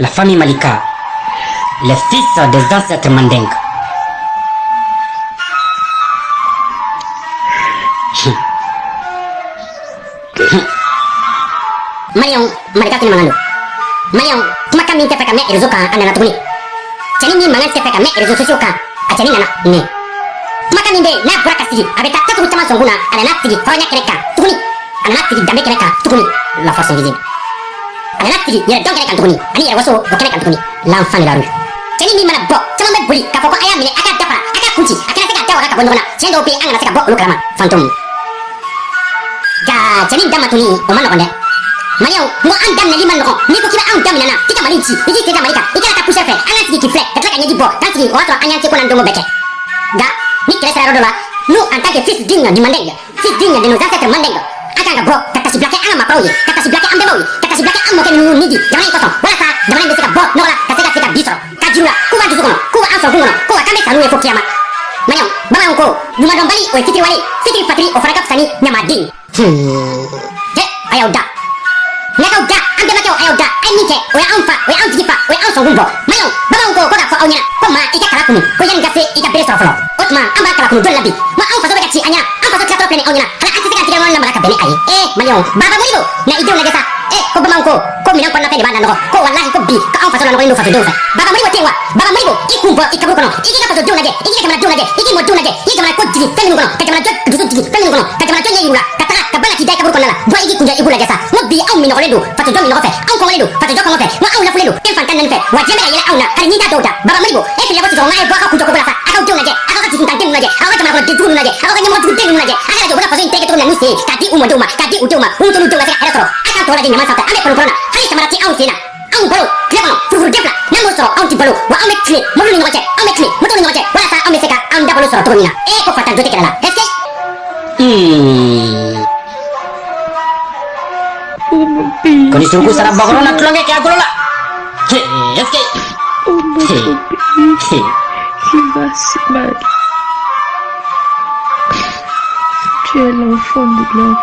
La famille Malika, les fils des ancêtres Mandingues. Maliyɛnw, Malika kɛnɛ mankan don. Maliyɛnw, kumakan min tɛ fɛ ka mɛn réseau kan, a nana tuguni. Cɛnin min mankan tɛ fɛ ka mɛn réseaux sociaux kan, a cɛnin nana nin. Kumakan min bɛ yen n'a bɔra ka sigi, a bɛ taa tasugu caman sɔnkun na, a nana sigi hɔrɔnya kɛnɛ kan tuguni. A nana sigi danbe kɛnɛ kan tuguni, la force invisible. A nana sigi yɛrɛdɔn kɛnɛ kan tuguni, ani yɛrɛwaso o kɛnɛ kan tuguni, l'enfant de la rue. Cɛnin min mana bɔ, caman bɛ boli k'a fɔ ko a y'a minɛ, a k'a dafara, a k'a kun ci, a kana se k'a da waga ka bɔ ɲɔgɔn na. Tiɲɛ dɔw bɛ yen, an kana se ka bɔ olu kalama, fantôme. Nka cɛnin da matuni, o ma nɔgɔn dɛ. Maliyɛnw, n ko an daminɛli ma nɔgɔn. N'i ko k'i bɛ anw daminɛ na, k'i ka Mali ci, i k'i sen da Mali kan, i kana taa poussière fɛ, an k'an sigi k'i filɛ, ka tila ka ɲɛji bɔ, k'an sigi, o y'a sɔrɔ an y'an seko n'an dɔnko bɛɛ kɛ. Nka ni kɛlɛ sera yɔrɔ dɔ la, nous en tant que fils digne du Mandingue, fils digne de nos ancêtres Mandingue, an kan ka bɔ ka tasibila kɛ an ka maakɔrɔw ye, ka tasibila kɛ an bɛnbaw ye, ka tasibila kɛ an mɔkɛ ninnu ni di jamana in kosɔn, walasa jamana in bɛ se ka bɔ nɔgɔ la, ka se ka bi sɔrɔ, k'a jiru la, k'u b'an dusu kɔnɔ, k'u b'an sɔrɔkun kɔnɔ, ko wa k'an bɛ sa n'u ye fo kiyama. Maliyɛnw, bamananw ko ɲumandɔnbali o ye fitiriwale, fitiri fatiri o fana ka fisa ni ɲamaden. Cɛ, a y'aw da. N'akaw da, an bɛnbakɛw a y'aw da, a ye min kɛ, o ye anw fa, o ye anw jigi fa, o ye anw sɔnkun bɔ. Maliyɛnw, bamananw ko ko k'a fɔ aw ɲɛna ko maa i ka kala kunu, ko yanni ka se i ka bere sɔrɔ fɔlɔ. O tuma an b'a kala kunu joli la bi? Wa anw faso bɛ ka ci an ɲɛna, an faso tilatɔ filɛ nin aw ɲɛna, hali an tɛ se k'an tigɛ ɲɔgɔn lamaga ka bɛn ni a ye. Ee Maliyɛnw, Baba Modibo, na i denw lajɛ sa. Ee ko bamananw ko ko minɛn kɔnɔna fɛn de b'a lanɔgɔ, ko walahi ko bi ko anw faso lanɔgɔlen don fasodenw fɛ. Baba Modibo tɛ yen wa? Baba Modibo, i kun bɔ i kaburu kɔnɔ, i k'i ka fasodenw lajɛ, i k'i ka jamanadenw lajɛ, i k'i mɔdenw lajɛ, i ye jamana ko jigin fɛn minnu kɔnɔ, ka jamana jɔ dusu jigin fɛn minnu kɔnɔ, ka jamana jɔ ɲɛ yir'u la, ka taga ka ba la k'i da i kaburu kɔnɔna la, bɔ i k'i kunjɔ i k'u lajɛ sa. N ko bi anw minɔgɔlen don fasojɔ minɔgɔ fɛ, anw kɔngɔlen don fasojɔ kɔngɔ fɛ, n ko anw lafulen don den fantan naani fɛ, wa diɲɛ bɛ ka yɛlɛ anw na, hali ni t'a dɔw da. Baba Modibo, e filila ko sisɔgɔ, n k'a ye bɔ a ka kunjɔ koko la sa, a k'aw denw lajɛ, a k'aw ka dusukuntan ninnu lajɛ, a k'aw ka jamana kɔnɔden jugu ninnu lajɛ, a k'aw ka ɲɛmɔgɔ jugu den ninnu lajɛ, a k'a lajɛ u bɛ ka faso in tereke cogo min na n'u sen ye, k'a di u mɔdenw ma, k'a di u denw ma, u muso n'u denw ka se ka hɛrɛ sɔrɔ. A k'an tɔ lajɛ ɲaman sanfɛ, an bɛ kolon na, hali samara tɛ anw sen na. Anw balo tile kɔnɔ furufuruden fila, n'an m'o sɔrɔ anw ti balo, wa anw bɛ tile mobili ni ɲɔgɔn cɛ, anw bɛ tile moto ni ɲɔgɔn cɛ, walasa anw bɛ se ka anw dabalo sɔrɔ cogo min na. Ee ko fatan jo tɛ kɛlɛ la, est-ce que Pour mon pays Ko ni qui suruku va sara si bakɔrɔ na mal. tulonkɛ kɛ a golo la. Est-ce que Oh notre pays qui va si mal. Tu es l'enfant de la rue.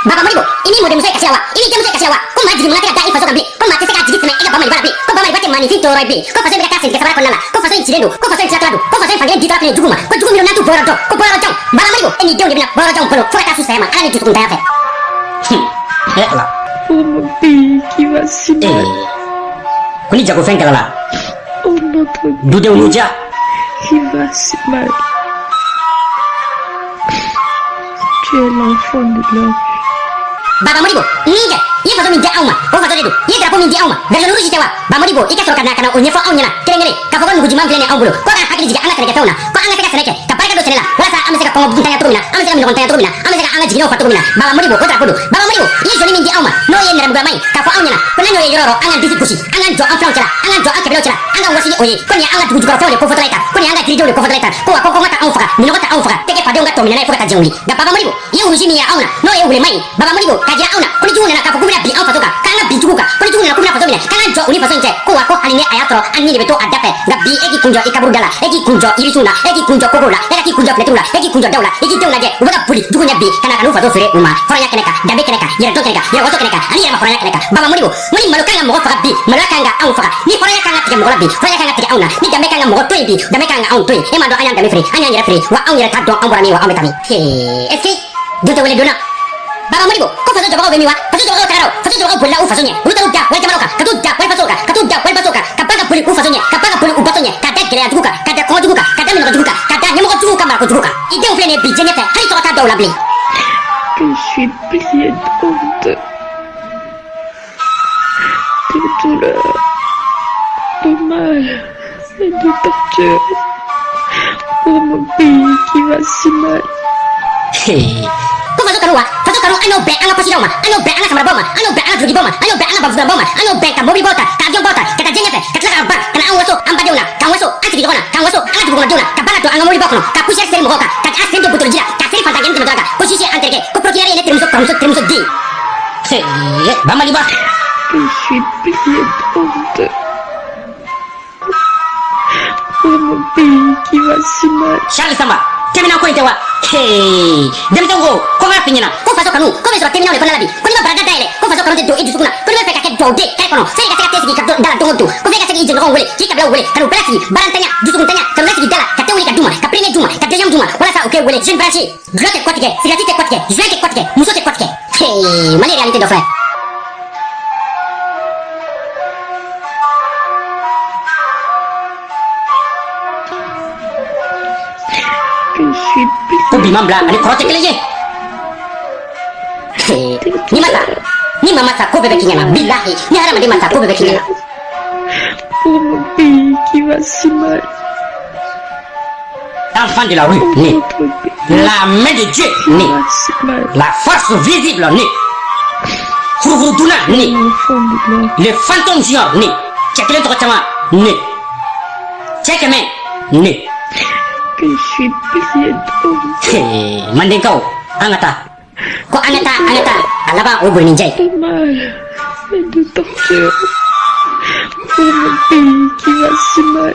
Baba Modibo, i m'i mɔdenmuso ye kasi la wa? I m'i denmuso ye kasi la wa? Ko maa jigi mun ka se ka da i faso kan bilen, ko maa tɛ se k'a jigi sɛmɛ e ka Bamaliba la bilen, ko Bamaliba tɛ maaninfin tɔɔrɔ ye bilen, ko faso in bɛ ka taa sentigɛ sabara kɔnɔna la, ko faso in cilen don, ko faso in tilatɔla don, ko faso in fankelen ditɔla filɛ nin jugu ma, ko jugu minnu n'an t'u bɔyɔrɔ dɔn, ko bɔyɔrɔ janw. Baba Modibo, e n'i denw de bɛna bɔyɔrɔ janw balo fo ka taa s'u saya ma, Ala ni dusukuntanya fɛ. Eh Ala. Pour mon pays qui va si mal. Ko ni jagofɛn kɛlɛla. Oh notre Dudenw n'u pays diya. qui va si mal. Tu es l'enfant de la rue. Baba Modibo, n kɛ, i ye faso min di anw ma, o faso de don. I ye drapeau min di anw ma, vert jaune rouge tɛ wa? Baba Modibo, i ka sɔrɔ ka na ka na o ɲɛfɔ anw ɲɛna kelen kelen, k'a fɔ ko nugujiman filɛ nin ye anw bolo, ko k'an hakili jigin an ka sɛnɛkɛfɛnw na, ko an ka se ka sɛnɛ kɛ, ka barika don sɛnɛ la, walasa an bɛ se ka kɔngɔ ntanya cogo min na, an bɛ se ka minɔgɔ ntanya cogo min na, an bɛ se ka an ka jiginɛw fa cogo min na. Baba Modibo, o drapeau don. Baba Modibo, i ye joli min di anw ma, n'o ye nɛrɛmugulama ye, k'a fɔ anw ɲɛna ko n'an y'o ye yɔrɔ o yɔrɔ, an k'an disi gosi, an k'an jɔ an filanw cɛla, an k'an jɔ an kabilaw cɛla, an k'an wasi ni o ye, ko nin ye an ka dugu jukɔrɔfɛnw de kofɔtɔla ye tan, ko nin y'an ka jiridenw de kofɔtɔla ye tan, ko wa ko kɔngɔ t'anw faga, minɔgɔ t'anw faga, tɛgɛ fadenw ka tɔ minɛ n'a ye fo ka taa diɲɛ wuli. Nka Baba Modibo, i ye wurusi min ye anw na, n'o ye wulema ye, Baba Modibo, k'a jira anw na ko ni jugu nana k'a fɔ k'u bɛna bin anw faso kan, k'an ka bin jugu kan, ko ni jugu nana k'u bɛna faso minɛ, k'an k'an jɔ u ni faso in cɛ, ko wa ko hali ni a y'a sɔrɔ an ni de bɛ to a da fɛ. Nka bi e k'i kun jɔ i kaburu da la, e k'i kun jɔ yirisunw na, e k'i kun jɔ kogow la, e ka k'i kun jɔ finɛtiriw la, e k'i kun jɔ daw la, i k'i denw lajɛ, u bɛ ka boli jugu ɲɛ bi ka na ka n'u faso feere u ma, hɔrɔnya kɛnɛ kan, danbe kɛnɛ kan, yɛrɛdɔn kɛnɛ kan, yɛrɛwaso kɛnɛ kan, ani yɛrɛma hɔrɔnya kɛnɛ kan. Baba Modibo, n ko ni malo kan ka mɔgɔ faga bi, maloya kan ka anw faga, ni hɔrɔnya kan ka tigɛ mɔgɔ la bi, hɔrɔnya kan ka tigɛ anw na, ni danbe kan ka mɔgɔ to yen bi, danbe kan ka anw to yen. E m'a dɔn an y'an danbe feere, an y'an yɛrɛ feere, wa anw yɛrɛ t'a dɔn an bɔra min, wa anw bɛ taa min. Est-ce que don tɛ wele donna? Baba Modibo, ko faso jɔbagaw bɛ min wa? Faso jɔbagaw tagara o, faso jɔbagaw bolila u faso ɲɛ, olu taar'u da wali jamanaw kan, ka t'u da wali fasow kan, ka t'u da wali fasow kan, ka ban ka boli u faso ɲɛ, ka ban ka boli u baso ɲɛ, ka da gɛlɛya jugu kan, ka da kɔngɔ jugu kan, ka da minɔgɔ jugu kan, ka da ɲɛmɔgɔ jugu ka marako jugu kan. I denw filɛ nin ye bi diɲɛ ɲɛfɛ, hali tɔgɔ t'a dɔw la bilen. Que je suis pliée de honte, de douleur, de mal et de torture pour mon pays qui va si mal. Ko faso kanu wa? Faso kanu an y'o bɛn an ka pɔsidaw ma, an y'o bɛn an ka samarabaw ma, an y'o bɛn an ka dulokibaw ma, an y'o bɛn an ka bafudabaw ma, an y'o bɛn ka mobilibaw ta, ka avion baw ta, ka taa diɲɛ ɲɛfɛ, ka tila ka ban ka na an waso an badenw na, k'an waso an sigiɲɔgɔn na, k'an waso an ka dugukɔnɔdenw na, ka ban ka don an ka mobilibaw kɔnɔ, ka poussière seri mɔgɔw kan, ka an sen don butoli ji la, ka seri fantan kɛnɛ tɛmɛtɔla kan, ko sisi an terikɛ, ko procureur ye ne terimuso kɔrɔmuso terimuso den. Bamaliba. Que je suis pliée de honte Pour mon pays qui va si mal. Charles Samba, tɛmɛna ko in tɛ wa? Hey, denmisɛnw ko n k'a f'i ɲɛna ko faso kanu ko bɛ sɔrɔ tɛmɛnaw de kɔnɔna la bi, ko n'i ma barada dayɛlɛ ko faso kanu tɛ don i dusukun na, ko n'i bɛ fɛ ka kɛ dugawuden kare kɔnɔ f'e ka se ka te sigi ka da la don o don, ko f'e ka se k'i jɛɲɔgɔnw wele k'i kabilaw wele ka n'u bɛɛ lasigi baarantanya dusukuntanya ka n'u lasigi da la ka te wuli ka d'u ma ka premier d'u ma ka deuxième d'u ma walasa u k'e wele jeune branché. Dulɔ tɛ kɔtigɛ, sigɛrɛti tɛ kɔtigɛ, joint tɛ kɔtigɛ, muso tɛ kɔtigɛ. Hey, Mali réalité dɔ filɛ. Que je suis Ko pliée bi man bila ani kɔrɔ tɛ kelen ye. Ni ma sa, ni maa ma sa, ko bɛɛ bɛ k'i ɲɛna. Bilahi, ni hadamaden ma sa, ko bɛɛ bɛ k'i ɲɛna. Pour mon pays qui va si mal. Enfant de la rue, Pour né. notre pays La main de Dieu, qui né. va si mal. La force visible, né. Furufuruduna, né. L'enfant de la Le fantôme junior, né. Cɛ kelen tɔgɔ caman, né. Cɛ kɛmɛ, né. Que je suis pliée de honte, Mandenkaw, an ka taa. Ko an ka taa, an ka taa. A laban o ye bolininjɛ ye. De mal et de torture. Pour mon pays qui va si mal.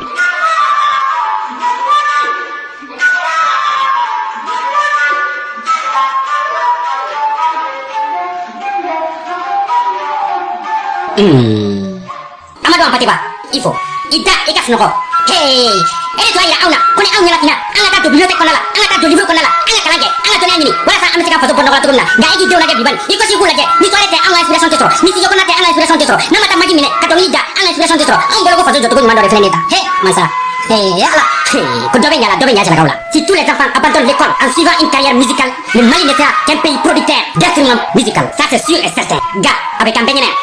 Amadu Hampâté Bâ, il faut i da i ka sunɔgɔ. Hey, e de tun y'a yira anw na ko ni anw ɲɛnafinna an ka taa don bibliothèque kɔnɔna la, an ka taa don livre kɔnɔna la, an ka kalan kɛ, an ka dɔnniya ɲini walasa an bɛ se ka faso bɔ nɔgɔ la cogo min na. Nka e k'i denw lajɛ bi bani, i gosi k'u lajɛ. Ni soirée tɛ, an ka inspiration tɛ sɔrɔ. Ni studio kɔnɔna tɛ, an ka inspiration tɛ sɔrɔ. N'an ma taa maji minɛ ka dɔnkili da, an ka inspiration tɛ sɔrɔ. Anw bolo ko faso jɔcogo ɲuman dɔ de filɛ nin ye tan. He mansa, hey, ala. Hey, ko dɔ bɛ ɲa la, dɔ bɛ ɲa cɛlakaw la. Si tous les enfants abandonnent l'école en suivant une carrière musicale, le Mali ne sera qu'un pays producteur d'instruments musicaux. Ça c'est sûr et certain. Nka a bɛ k'an bɛɛ ɲɛna yan.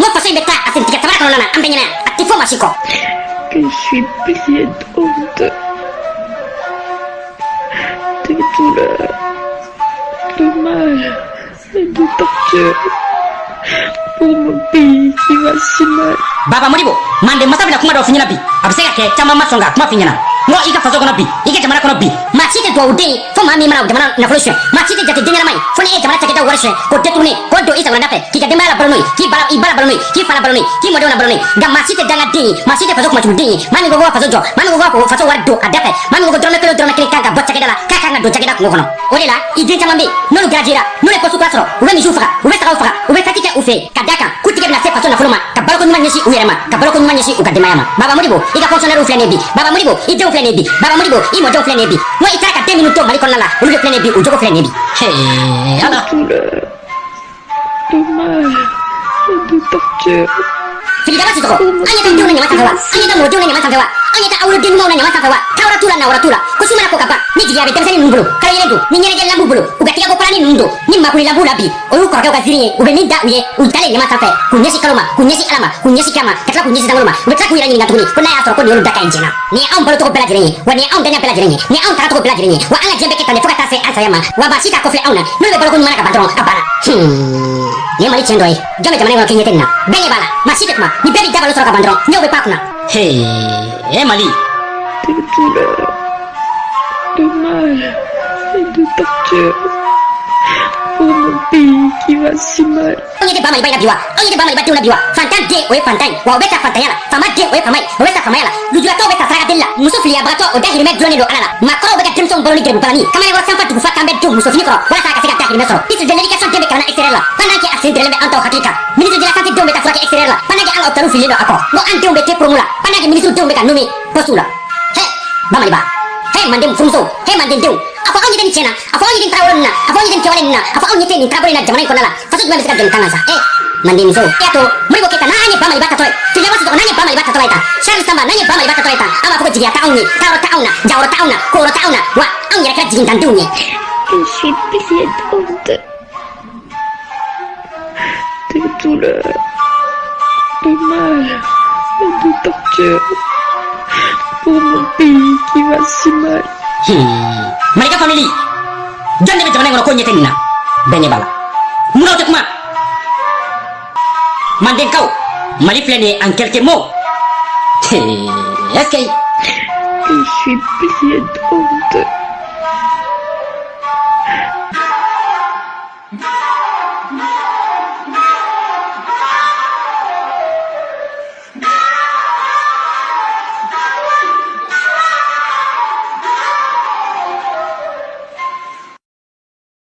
N ko faso in bɛ taa a sentigɛ samara kɔnɔna na an bɛɛ ɲɛna yan. A tɛ fɔ maa si kɔ. Que je suis pliée de honte, de douleur, de mal et de torture. Pour mon pays qui va si mal. Baba Modibo, mande masa bɛna kuma dɔ f'i ɲɛna bi. A bɛ se ka kɛ caman ma sɔn ka kuma f'i ɲɛna. N ko i ka faso kɔnɔ bi, i ka jamana kɔnɔ bi, maa si tɛ dugawuden ye fo maa min mana jamana nafolo suɲɛ. Maa si tɛ jate den ɲɛnama ye fo ni e ye jamana cakɛdaw wari suɲɛ k'o détourner k'o don i sagonada fɛ k'i ka denbaya la balo n'o ye, k'i ba i ba la balo n'o ye, k'i fa la balo n'o ye, k'i mɔdenw la balo n'o ye. Nka maa si tɛ dangaden ye, maa si tɛ faso kumatuguden ye. Maa min ko ko ka faso jɔ, maa min ko ko ka faso wari don a da fɛ, maa min ko ko dɔrɔmɛ kelen o dɔrɔmɛ kelen kan ka bɔ cakɛda la, k'a kan ka don cakɛda kungo kɔnɔ. O de la i den caman bɛ yen n'olu graduera, n'olu ye poste kura sɔrɔ, u bɛ misiw faga, u bɛ sagaw faga, u bɛ fɛti kɛ u fɛ yen ka d'a kan k'u tigɛ bɛna se faso nafolo ma ka baloko ɲuman ɲɛsin u yɛrɛ ma, ka baloko ɲuman ɲɛsin u ka denbaya ma. Baba Modibo, i ka fonctionnaire filɛ nin ye bi. Baba Modibo, i denw filɛ nin ye bi. Baba Modibo, i mɔdenw filɛ nin ye bi. N ko i taara ka den minnu to Mali kɔnɔna la, olu de filɛ nin ye bi, u jogo filɛ nin ye bi. Hey, De ala. douleur, de mal et de torture. Sigidaba Sissoko, an ɲɛ taa denw na ɲama sanfɛ wa? An ɲɛ taa mɔdenw na ɲama sanfɛ wa? An ɲɛ taa awoloden ɲumanw na ɲama sanfɛ wa? Taawara t'u la, nawara t'u la. Ko su mana ko ka ban, ni jigiya bɛ denmisɛnnin ninnu bolo, kalo yelen don, ni ɲɛnajɛ lambu bolo, u ka tigɛko palani ninnu don, ni makuli lambu la bi, o y'u kɔrɔkɛw ka ziiri ye, u bɛ min da u ye, u dalen ɲama sanfɛ, k'u ɲɛsin kalo ma, k'u ɲɛsin Ala ma, k'u ɲɛsin kira ma, ka tila k'u ɲɛsin sankolo ma, u bɛ tila k'u yɛrɛ ɲininka tuguni, ko n'a y'a sɔrɔ ko nin y'olu da ka ɲi tiɲɛ na. Nin ye anw balocogo bɛɛ lajɛlen ye, wa nin ye anw danya bɛɛ lajɛlen ye, nin ye anw tagacogo bɛɛ lajɛlen ye, wa an ka diɲɛ bɛ kɛ tan de fo ka taa se an saya ma, wa maa si t'a kɔfilɛ anw na, n'olu bɛ baloko ɲuman na ka ban dɔrɔn, a banna. Nin ye Mali tiɲɛ dɔ ye. Jɔn bɛ jamana in kɔnɔ k'i ɲɛ tɛ nin na? Bɛɛ ɲɛ b'a la, maa si tɛ kuma, ni bɛɛ b'i dabalo sɔrɔ ka ban dɔrɔn, ɲɛw bɛ pan kunna. Hey, eh Mali. De douleur, de mal et de torture. Pour mon pays qui va si mal. Anw ɲɛ tɛ ba Maliba in na bi wa? Anw ɲɛ tɛ ba Maliba denw na bi wa? Fantan den o ye fantan ye, wa o bɛ sa fantanya la. Faama den o ye faama ye, o bɛ sa faamaya la. Lujuratɔw bɛ sa saraka deli la. Muso filiyabagatɔ o dahirimɛ dulonnen don Ala la. Maakɔrɔw bɛ ka denmisɛnw balo ni gɛrɛbu-balani. Kamalenkɔrɔ sanfa dugufa kan bɛ don musofini kɔrɔ walasa a ka se ka dahirimɛ sɔrɔ. Ministre de l'éducation den bɛ kalan na extérieur la pendant que a sen dɛrɛlen bɛ an taw hakili kan. Ministre de la santé denw bɛ taa furakɛ extérieur la pendant que an ka hôpital fililen don a kɔ. N ko an denw bɛ te promo la pendant que ministre denw bɛ ka nommer poste la. He, ba Maliba. He manden furumuso, he manden denw. A fɔ anw ɲɛ tɛ nin tiɲɛ na, a fɔ anw ɲɛ tɛ nin tarawele ninnu na, a fɔ anw ɲɛ tɛ nin kɛwale ninnu na, a fɔ anw ɲɛ tɛ nin taabolo in na jamana in kɔnɔna la. Faso jumɛn bɛ se ka jɔ nin kan kan sa? Eh, manden muso, e y'a to Modibo Keyita n'an ye ba Maliba tatɔ ye, Sigidaba Sissoko n'an ye ba Maliba tatɔ ye tan, Charles Samba n'an ye ba Maliba tatɔ ye tan, an b'a fɔ ko jigiya t'anw ye, taayɔrɔ t'anw na, jayɔrɔ t'anw na, koyɔrɔ t'anw na, wa anw yɛrɛ kɛra jigintandenw ye. Que je suis pliée de honte, de douleur, de mal et de torture. Pour mon pays qui va si mal. Malika family, jɔn de bɛ jamana in kɔnɔ ko ɲɛ tɛ nin na? Bɛɛ ɲɛ b'a la. Munna aw tɛ kuma? Mandenkaw, Mali filɛ nin ye en quelques mots. Est-ce que Que je suis pliée de honte,